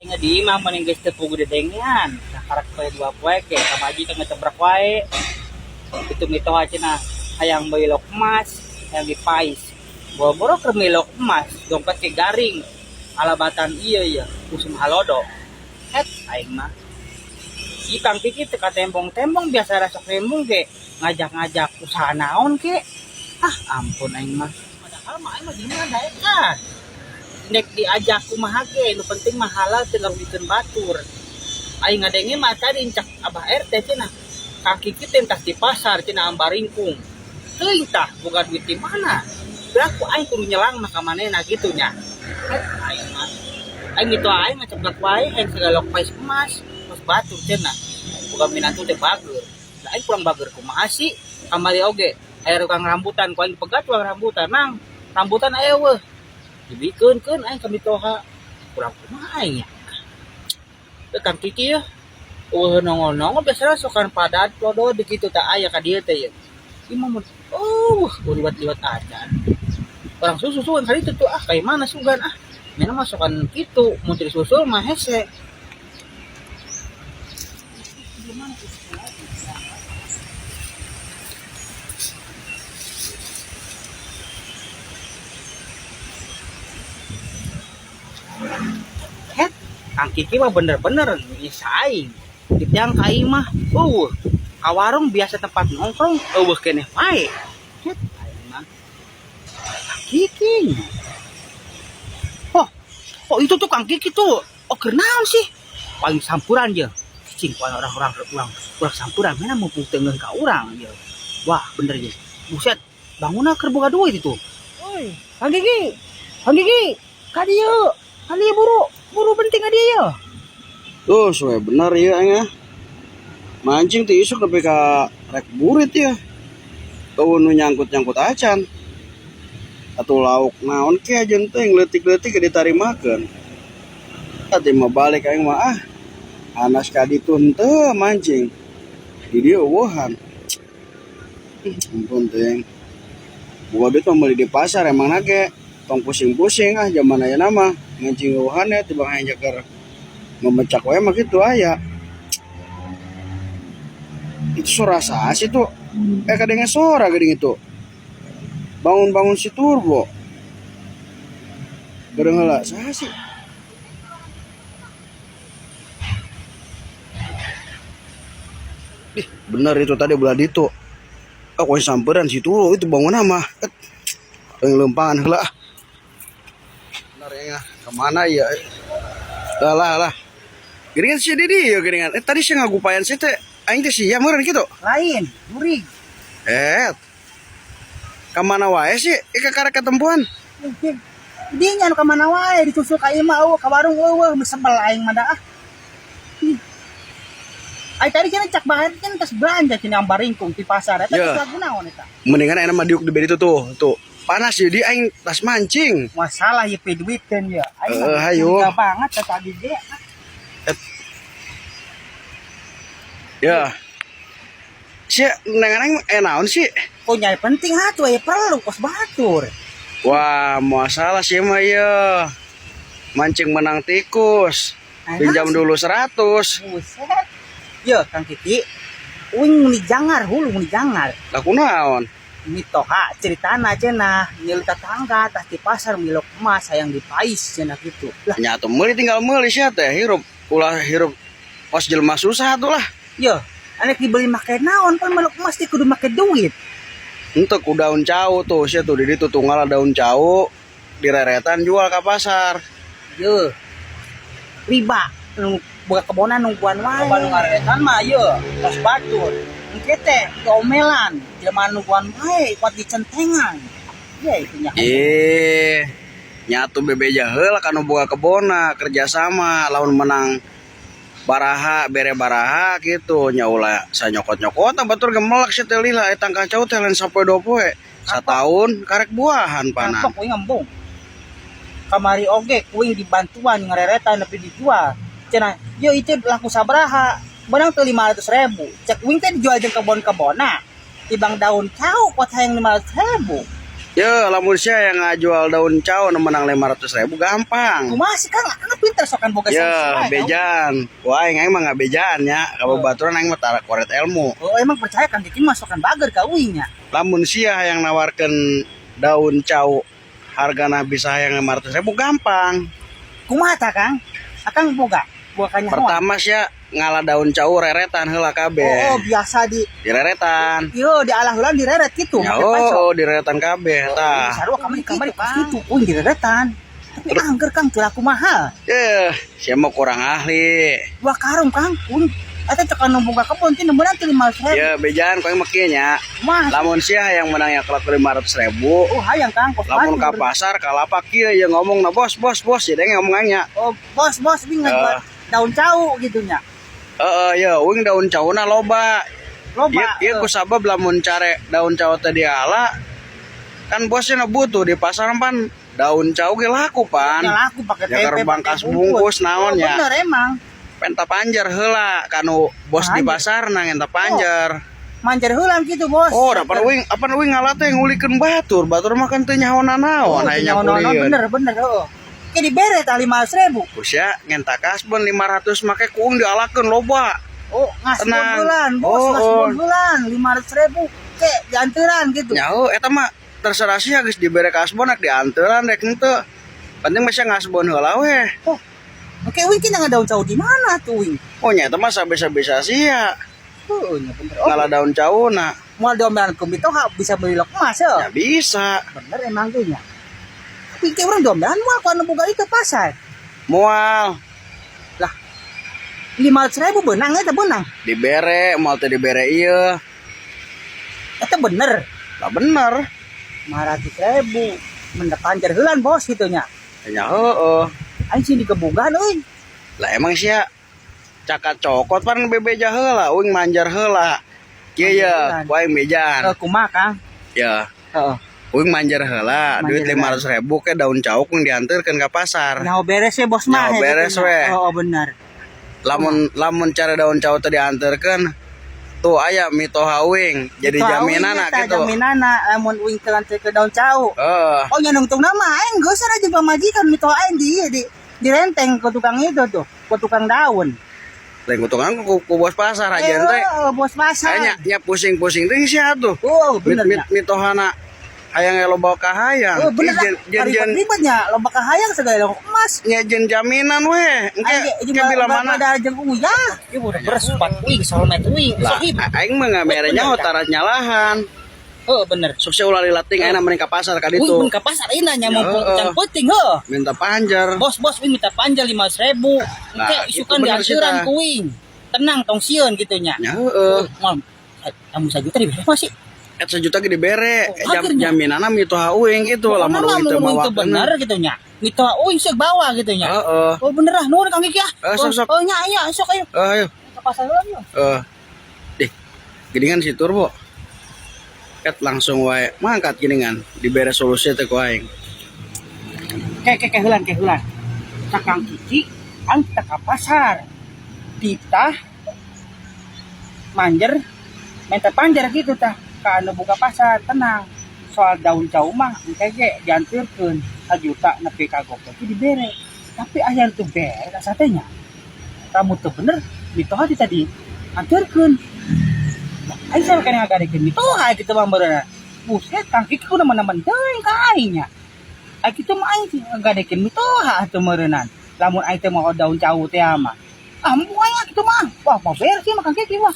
Nga di imah mending geus teu puguh dedengean. Nah, karak poe dua poe ke pamajikan ngetebrak wae. Itu mitoha cenah hayang meulok emas, hayang dipais. Boro-boro keur milok emas, dompet ke garing. Alabatan ieu ya, usum halodo. Het aing mah. Si Kang Kiki teu katembong-tembong, biasa sok nembong ge ngajak-ngajak usaha naon ke. Ah, ampun aing mah. Padahal mah aing mah jelema daekan. Nek diajak kumaha ge, nu penting mah halal teu ngarugikeun batur. Aing ngadenge mah tadi cak Abah RT cenah. Kang Kiki teh entas di pasar cenah ambaringkung. Teuing tah boga duit di mana? Berarti aing kudu nyelang mah ka manehna kitu nya. Het aing mah. Aing gitu aing ngaceplak wae aing sagalok pais emas. Terus batur cenah. Boga minantu teh bager. Lah aing kurang bager kumaha sih? Kamari oge aya tukang rambutan, ku aing pegat tukang rambutan nang. Rambutan aya weuh. Dibikeun-keun aing ka mitoha. Kurang kumaha aing nya. Teu Kang Kiki ya. Eueuh nongol-nongol biasana sokan padat lodo di kitu teh aya ka dieu teh ye. Ieu mah mun oh liwat-liwat acan. Orang susu sugan kali itu tuh ah kayak mana sugan ah. Mana mah sokan kitu mun teu disusul mah hese. Het, Kang Kiki mah bener-bener bisa aing. Di tiang ka imah, eueuh. Ka warung biasa tempat nongkrong, eueuh keneh wae. Het, aing mah. Kang Kiki. Oh, oh itu tuh Kang Kiki tuh. Oh, keur naon sih? Paling sampuran je. Cicing ku orang-orang urang, urang sampuran mana mumpung teu ngeun ka urang ye. Wah, bener ye. Buset, bangunna keur boga duit itu. Oi, Kang Kiki. Kang Kiki, ka dieu. Ka dieu buru, buru penting ka dieu ye. Tuh, suwe bener ya aing ah. Mancing teh isuk nepi ka rek burit ya. Eueuh nu nyangkut-nyangkut acan. Atuh lauk naon ke aja teh leutik-leutik ditarimakeun. Tadi mah balik aing mah ah. Anas ka ditu henteu mancing. Di dieu eueuhan. Ampun teh. Boga duit mah meuli di pasar emang nage. Tong pusing-pusing ah zaman ayeuna mah mancing eueuhan ya tibang hayang jagar memecak wae mah kitu aya. Itu suara saha sih tuh? Kadenge sora geuning itu. Bangun-bangun si Turbo. Geureung heula saha sih? Ih, bener itu tadi belah ditu. Aku samperan si Turbo itu bangun mah. Yang lempangan heula. Bener ya, kemana ya? Lah lah lah. Geuningan si Didi ya geuningan. Tadi sih ngagupayan sih teh aing teh sia meureun kitu. Lain, jurig. Kamana wae sih? Kakara ketempuan. Dinya anu kamana wae disusul ka imah eueuh ka warung eueuh sebel aing mah da ah. Ai tadi cenah cak bae cenah tas belanja cenah ambaringkung di pasar eta geus lagu naon eta? Mendingan ayeuna mah diuk di bed itu tuh, tuh. Panas jadi aing tas mancing. Masalah ieu pe duiteun ya. Aing mah Hayu. curiga banget teh tadi ge. Ya. Si nengan aing naon sih? Oh nyai penting atuh aya perlu kos batur. Wah, masalah sih mah ieu. Mancing menang tikus. Pinjam dulu 100. Buset. Yo, Kang Kiki. Uing meni jangar hulu meni jangar. Lah kunaon? Mitoha ceritana cenah milik tetangga tas di pasar milok emas hayang dipais cenah gitu. Lah nya atuh meuli tinggal meuli sia teh hirup ulah hirup kos jelema susah atuh lah. Yo, anek dibeli make naon pan melok emas teh kudu make duit. Henteu ku daun cau tuh sia tuh di ditu tunggal daun cau direretan jual ka pasar. Yo. Riba nu boga kebonan nungguan wae. Loba nu ngareretan mah ye tos batur. Engke teh diomelan jelema nungguan wae kuat dicentengan. Ye itu nya. Nyatu bebeja heula ka nu boga kebonna kerjasama lamun menang baraha bere baraha gitu nya ulah sanyokot-nyokot batur gemelak sia teh lila eta tangkah cau teh lain sapoe dua poe. Sataun karek buahan panan. Kapok kuing embung. Kamari oge kuing dibantuan ngareretan nepi dijual. Cenah, yo itu laku sabaraha? Benang teh 500.000. Cek kuing teh dijual jeung kebon-kebonna. Tibang daun cau kuat hayang 500.000. Ya, lamun sia yang ngajual daun cau nu menang 500 ribu gampang. Kumaha sih, Kang? Akang pinter sokan boga Ya, bejaan. Wah, aing aing mah ngabejaan nya. Ka babaturan aing mah tara koret ilmu. Oh, emang percaya Kang Kiki mah sokan bager ka uing nya. Lamun sia yang nawarkan daun cau hargana bisa yang 500 ribu gampang. Kumaha tah, Kang? Akang boga buakannya. Pertama sia ngala daun cau reretan heula kabeh. Oh, biasa di Direretan. Yo, di alah heula direret gitu. Ya, make paso. oh, direretan kabeh tah. Sarua kamari kamari pas gitu, uing direretan. Tapi angger, Kang, teu laku mahal. Eh, sia mah kurang ahli. 2 karung, Kang. Uing eta cek anu boga kebun teh meunang teh 500 ribu. Ya, bejaan kau mah kieu nya. Kumaha? Lamun sia yang menang yang kelak 500 ribu. Oh, hayang, Kang, kos Lamun ka batur. Pasar ka lapak kieu ya ngomong na bos bos bos jadi ngomongnya. Oh, bos bos bing ngajual daun cau gitu nya. Heeh, ya uing daun cauna loba. Loba. Ieu ieu ku sabab lamun care daun cau teh diala kan bosnya na butuh di pasar pan daun cau ge laku pan. Ya laku pakai Ya, tempe, keur pakai bangkas bungkus naon Oh, nya. bener emang. Penta panjer heula kanu bos di Panjer. pasar na ngenta panjer. Manjer heula gitu, Bos. Oh, dapat uing apa uing ngala teh ngulikeun batur. Batur mah kan teu nyaho nanaon Oh, aya nyaho naon, nyampurieun. bener bener heeh. Ke dibere tah 500 ribu. Kusya ngenta kasbon 500 make kuung dialakeun loba. Oh, ngasbon Tenang. bulan, bos, Oh, ngasbon oh. bulan 500 ribu. Ke dianteran gitu. Nyaho eta mah terserah sih geus dibere kasbon rek dianteran rek henteu. Penting mah sia ngasbon heula we. Oh, oke, wing kita daun cau di mana tuh, wing? Oh nya eta mah sabisa-bisa sia Oh, nya bener. Oh, ngala daun cauna. moal diomelan ku mitoha bisa beli lok emas ya. Ya bisa. Bener emang tuh nya. Tapi ke urang diomelan moal ku anu boga itu pasar. Moal. Lah, 500 ribu benang eta benang. Dibere moal teh dibere ieu. Eta bener. Lah bener. 500 ribu. Mendak panjer heulan, bos, gitu nya. Nya heueuh. Aing sih dikebogaan euy. Lah emang sia cakat cokot pan bebeja heula uing manjar heula. Kieu ya, Manjar ku aing bejaan. Eh, kumaha, Kang? Ya, Heeh. uing manjar heula, duit Manjar 500 ribu ke daun cau uing diantarkeun ka pasar. Nyaho beres ya, bos mah. Nyaho beres gitu nya. we. Oh, bener. Lamun lamun cara daun cau teh diantarkeun tuh aya mitoha uing jadi Mitoha jaminana uing eta, gitu. Jaminana lamun uing teu ke daun cau. Eh, Oh, nya nungtung nama aing geus aja pamajikan mitoha aing di ieu, di direnteng ke tukang itu tuh, ke tukang daun. Lain kutungan ku bos pasar aja teh. Eh, bos pasar. Nya nya pusing-pusing teh sia tuh. Oh, Mit bener mit nya. mitohana hayang loba kahayang. Oh, bener lah. Jen jen jen Ribet-ribetnya, loba kahayang segala emas. nya jen jaminan we. Engke engke bila mana ada jeung uyah. Ieu udah beres empat uing, solmet uing. lah Sohib. aing mah nggak nyaho tara nyalahan. Oh, bener. Sok sia ulah lilating ayeuna mending ka pasar ka Uing ditu. mun ka pasar ayeuna nya Ya, mumpung heeh. can penting heuh. Minta panjer. Bos bos uing minta panjang 500 ribu. Nah, Engke itu isukan bener sih, dianturan tah. ku uing. Tenang tong sieun gitu nya. Nya heueuh. Moal kamu sajuta dibere masih. Eta sejuta ge dibere. Oh, Jam, akhirnya. jaminanna mitoha uing gitu lamun uing teu mun mawa teu bener gitu nya. Mitoha uing seuk bawa gitu nya. Heeh. Oh, bener ah, nuhun Kang Kiki ah. Eh, sok, sok. Oh, nya aya sok ayo. Eh, ayo. Ke pasar heula yuk. Eh. Dih. Geningan si Turbo. Ket langsung wae mangkat geningan dibere solusi teh ku aing. Ke ke ke heulan ke heulan. Cak Kang Kiki ang kita ke pasar. Titah manjer minta panjer gitu tah ka anu buka pasar tenang soal daun cau mah engke ge diantirkeun sajuta nepi ka gope itu dibere tapi aya teu bere nya kamu tuh bener mitoha di tadi antirkeun. Aing sampe kena ngagadekeun mitoha kitu mah meureunna. Buset, Kang Kiki kudu nemen-nemen teuing ka aing nya. Ai kitu mah aing ngagadekeun mitoha atuh meureunan lamun aing teh mau daun cau teh mah. Ah, mumpung aing kitu mah. Wah, mau beres sih mah Kang Kiki mah.